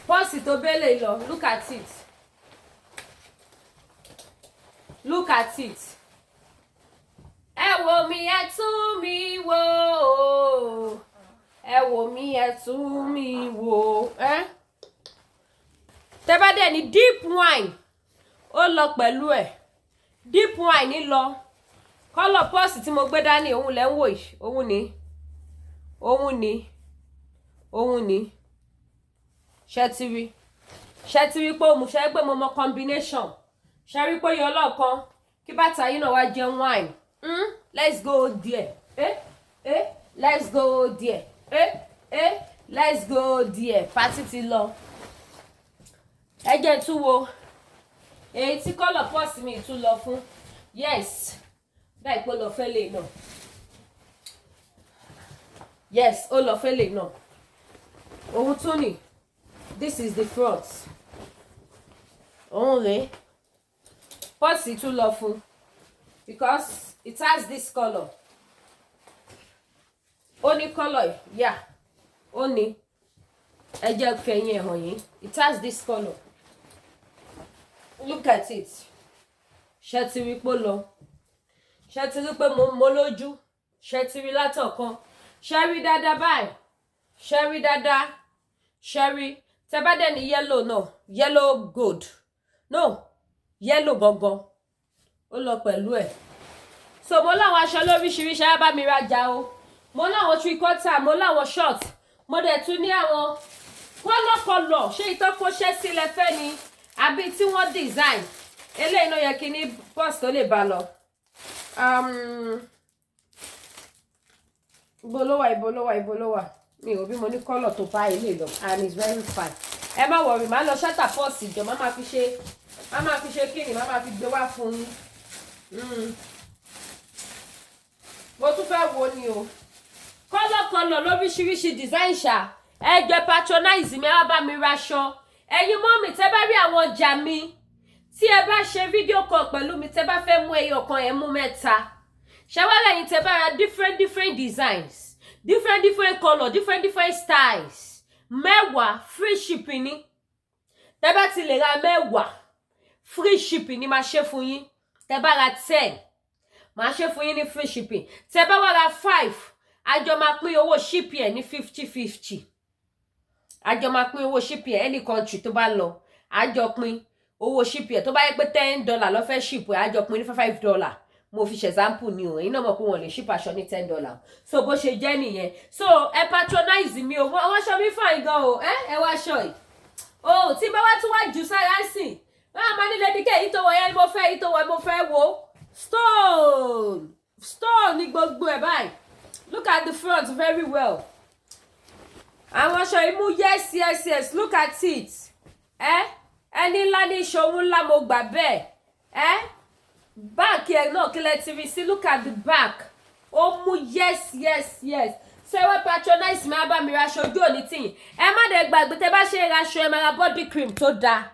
purse tó bẹ́lẹ̀ lọ, look at it, look at it. Ẹ wò mí, ẹ tún mi wò ó. Ẹ wò mí, ẹ tún mi wò. Ẹ tẹ́ bá dẹ̀ ní deep wine, ó lọ pẹ̀lú ẹ̀. Deep wine lọ. Colour purse tí mo gbé dání, òun lẹ́ ń wò yìí. Òun ni, òun ni, òun ni. Ṣé ti rí? Ṣé ti rí pé òun ṣe é pé mo mọ combination? Ṣe rí pé yọ ọlọ́ọ̀kan kí bàtà yìí náà wá jẹun wine? Let's go there. Eh eh, let's go there. Eh eh, let's go there. Party ti lọ. Ẹ jẹ́ tún wo èyí tí colour purse mi tún lọ fún. Yes, báyìí pé ó lọ fẹ́ lè náà. Yes, ó lọ fẹ́ lè náà. Òun tún ni. This is the front. Òun rèé. Purse tún lọ fún because it has this colour. Ó ní colour, yeah, ó ní. Ẹ jẹ́ fẹ̀yìn ẹ̀ hàn yín. It has this colour. Look at it. Ṣé ti rí pé ó lọ? Ṣé ti rí pé mo lójú? Ṣé ti rí látọ̀kan? Ṣé rí dáadáa báyìí? Ṣé rí dáadáa? Ṣé rí? Tẹ bá dẹ̀ ní yellow náà, yellow gold, no, yellow gangan, ó lọ pẹ̀lú ẹ̀. So mo láwọn aṣọ lóríṣiríṣi, á bá mi rajà o. Mo láwọn three quarter, mo láwọn short, mo dẹ̀ tún ní àwọn colour colour. Ṣé ìtọ́kọ́ṣẹ́ sílẹ̀ fẹ́ ni àbí tí wọ́n design? Eléyìí náà yẹ kí ní purse tó lè bá lọ. Ibo ló wà? Ibo ló wà? Ibo ló wà? Mi ò bí mo ní colour tó bá ilé lọ and it's very fine. Ẹ má worry, má lọ ṣátà purse jọ, má máa fi ṣe kíni, má máa fi gbé wá fún yín. Mo tún fẹ́ wo ni o. Colour colour lóríṣiríṣi design ṣá. Ẹ jẹ́ patronize mi, ẹ wá bá mi raṣọ. Ẹ̀yin mummy, tẹ́ bá rí àwọn ọjà mi, tí ẹ bá ṣe video call pẹ̀lú mi, tẹ́ bá fẹ́ mú ẹyọ kan, ẹ mú mẹ́ta. Ṣẹwàá ẹ̀yin tẹ́ bá ra different different designs, different different colour, different different styles, 10, free shipping ni. Tẹ́ bá ti lè ra 10, free shipping ni máa ṣe fún yín. Tẹ́ bá ra 10, máa ṣe fún yín ní free shipping. Tẹ́ bá wá ra 5, àjọ máa pín owó shipping ẹ̀ ní 50-50. Àjọ máa pín owó shipping ẹ̀. Any country tó bá lọ, àjọ pín owó shipping ẹ̀. Tó bá yẹ pé $10 ló fẹ́ ship ẹ̀, àjọ pín ní $5. Mo fi ṣe example ni o. Èyí náà mọ̀ pé wọ́n lè ship aṣọ ní $10. So bó ṣe jẹ́ nìyẹn. So ẹ patronize mi o. Wọ́n aṣọ mi fine gan o. Ẹ ẹ wá aṣọ yìí o. Tí bá wá tún wá jù sára sìn, wọ́n á máa ní Lady K, èyí tó wọ̀ yẹn ni mo fẹ́, èyí tó wọ̀ mo fẹ́. Wo stone, stone ní gbogbo ẹ̀ báyìí. Look at the front very well. Àwọn aṣọ imú, yes, look at it. Ẹ ẹni ńlá ní ìṣòwò ńlá, mo gbà bẹ́ẹ̀. Ẹ back ẹ náà, kí lẹ ti rí sí? Look at the back. Ó mú yes. Ṣé wọ́n patronize mi, á bá mi ra aṣọ, ojú òní tìyìn. Ẹ má dẹ̀ gbàgbé, tẹ bá ṣe raṣọ, ẹ máa ra body cream tó dáa.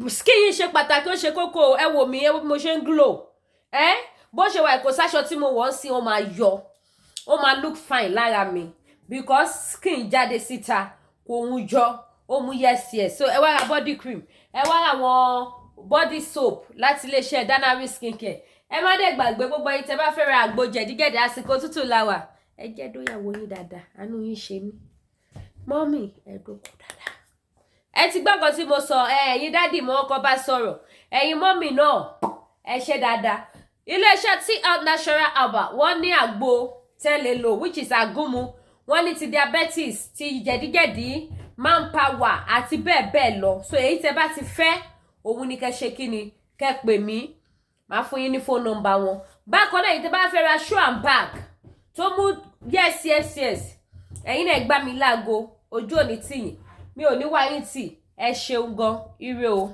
Skin yìí ṣe pàtàkì, ó ṣe kókó. Ẹ wò mí, ẹ wò bí mo ṣe ń glow. Ẹ bó ṣe wà, kò sáṣọ tí mo wọ̀ ń sí, ó máa yọ, ó máa look fine lára mi because skin jáde síta, kò ń jọ. Ó mú yes. So ẹ wá ra body cream, ẹ wá ra àwọn Body soap láti iléeṣẹ́ Danari Skincare. Ẹ má dẹ̀ gbàgbé, gbogbo ẹ̀yin tẹ́ bá fẹ́ ra àgbo jẹ̀díjẹ̀dí, àsìkò tútù la wà. Ẹ jẹ́ dóyàwó yín dáadáa. Àánú yín ṣe mí. Mummy, ẹ dókòó dáadáa. Ẹ ti gbọ́ nǹkan tí mo sọ. Ẹ ẹ̀yin daddy, mo kọ́ bá sọ̀rọ̀. Ẹ̀yin mummy náà, ẹ ṣe dáadáa. Iléeṣẹ́ T Health Natural Herbal, wọ́n ní àgbo tẹ́lẹ̀ lò, which is àgúnmu. Wọ́n ní ti diabetes, ti jẹ̀díjẹ̀dí, manpower àti bẹ́ẹ̀ bẹ́ẹ̀ lọ. So èyí tẹ́ bá ti fẹ́, òun ni kẹ́ ṣe kí ni, kẹ́ pè mí, màá fún yín ní phone number wọn. Bákan náà, èyí tẹ́ bá fẹ́ ra shoe and bag tó mú yes, ẹ̀yin náà gbá mi láago. Ojú òní tìyìn, mi ò ní wáyé tì. Ẹ ṣeun gan, ire o.